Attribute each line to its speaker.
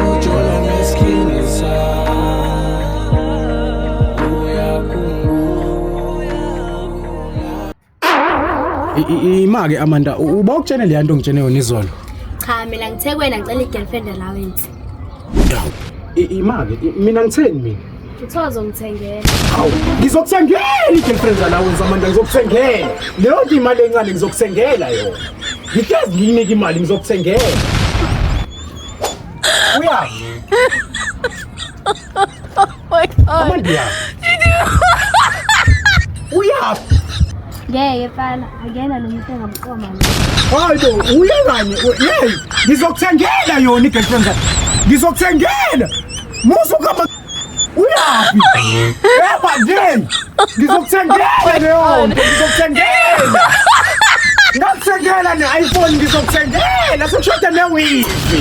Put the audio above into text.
Speaker 1: Usujola neskhindi sakho, uyakhumbula.
Speaker 2: Ima-ke Amanda, uba ukutshene leya nto ngitshene yona izolo.
Speaker 3: Cha, mina ngithe kuwena ngicela i-girlfriend allowance.
Speaker 2: Ima-ke, mina ngitheni mina?
Speaker 3: Uthe uzongithengela.
Speaker 2: Hawu, ngizokuthengela i-girlfriend allowance Amanda, ngizokuthengela. Leyo nto imali encane ngizokuthengela yona. Ngihlezi ngikunike imali ngizokuthengela. Uyaphi? Amanda uyaphi? Uyaphi?
Speaker 3: Ngeke mfana, akuyena lo muntu engamqoma lo.
Speaker 2: Hayi bo, uye kanye. Hey, ngizokuthengela yona i-girlfriend. Ngizokuthengela. Musa ukuhamba. Uyaphi? Eba nje. Ngizokuthengela leyo nto, ngizokuthengela. Ngakuthengela ne-iPhone ngizokuthengela. Sekushoda newifi.